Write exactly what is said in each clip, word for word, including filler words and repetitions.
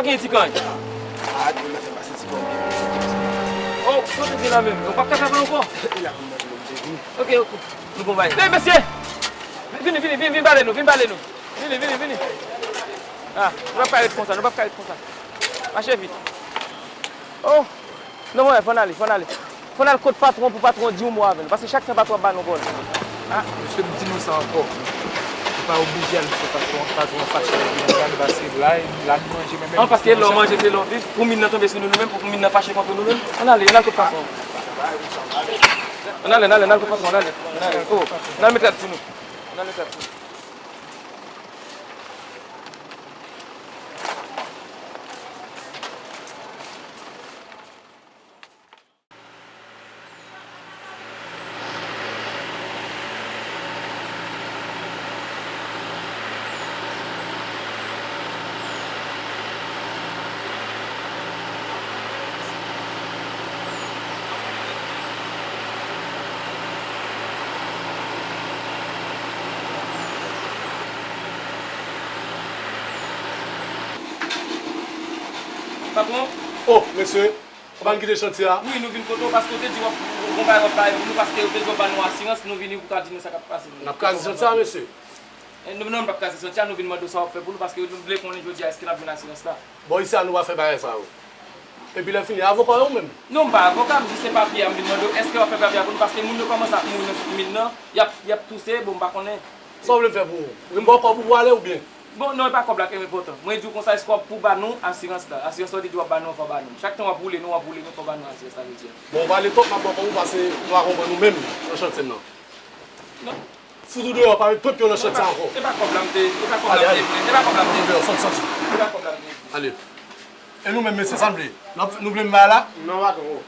Gen ti kany. Ah, nou fè pase ti kany. Oh, soti di la menm. Nou p ap ka travay ankò. E la pou mwen, mwen, mwen, mwen. Ok, ok. Nou bon bay. Hey, mesye! Vini, vini, vini, vini pale nou, vini pale nou. Vini, vini, vini. Ah, nou p ap ka ret konsa, nou p ap ka ret konsa. Mache vit. Oh! Non, mwen, fò n ale, fò n ale. Fò n al kot patwon pou patwon di yon mo avè nou. Paske chak tan patwon ap ba nou bòl. Ah. Mesye, m di nou sa ankò. Nou pa oblije al kot patwon, patwon fache avèk nou, paske la, la nou manje menm. An, paske lè w manje, se lè w viv. Pou min nan tonbe sou nou, nou menm, pou min nan fache kont nou, nou menm. Ann ale, ann al kot patwon. Ann ale, ann ale, ann al kot patwon, ann ale. Ann ale. Oh, ann al met rad sou nou. Ann al met rad sou nou. Patwon? Oh, mesye, w pa kite chantye a? Wi, nou vin kote w paske w te di w ap, w gon bagay w ap bay pou nou, paske w te di w ap ba nou asirans, nou vini pou w ka di nou sa k ap pase. N ap kraze chantye a, mesye. E, nou, non, nou p ap kraze chantye a, nou vin mande w sa w ap fè pou nou, paske nou vle konnen jodi a èske n ap jwenn asirans la. Bò isi a, nou pa fè bagay sa yo. Epi lè fini, avoka w ou menm? Non, m pa avoka, m jis se papye a, m vin mande w èske w ap fè papye a pou nou, paske moun yo kòmanse ap mouri nan min nan, y ap, y ap touse, bon, m pa konnen. Sa w vle m fè pou ou? Vle m ba w kòb ou pou w ale oubyen? Bon, non, e pa kòb la ki enpòtan. Mwen di w konsa, èske w ap pou ba nou asirans la? Asirans la, w te di w ap ba nou an, fò w ba nou. Chak tan w ap woule nou, w ap woule nou, fò w ba nou asirans la jodi a. Bon, w pale twòp, m ap ba w kòb ou, paske nou pa konprann ou menm nan chantye m nan. Non. Fout ou deyò, pa met pwent pye w nan chantye a ankò. E pa kòb la m te, e pa kòb la m te vle, e pa kòb la m te vle. Fout ou deyò, sòti, sòti. E pa kòb la m te vle. Ale. E nou menm, mesye, sa n vle? N ap, nou vle m bay la? Non, patwon.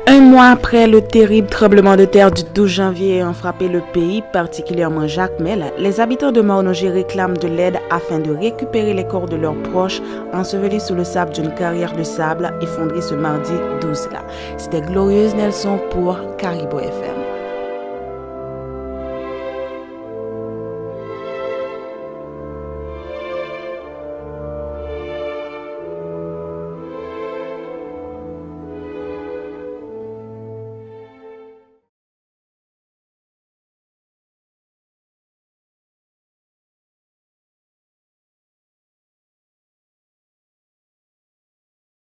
Un mois après le terrible tremblement de terre du douze janvier ayant frappé le pays, particulièrement Jacmel, les habitants de Marnojé réclament de l'aide afin de récupérer les corps de leurs proches ensevelis sous le sable d'une carrière de sable effondrée ce mardi douze là. C'était Glorieuse Nelson pour Caribo F M.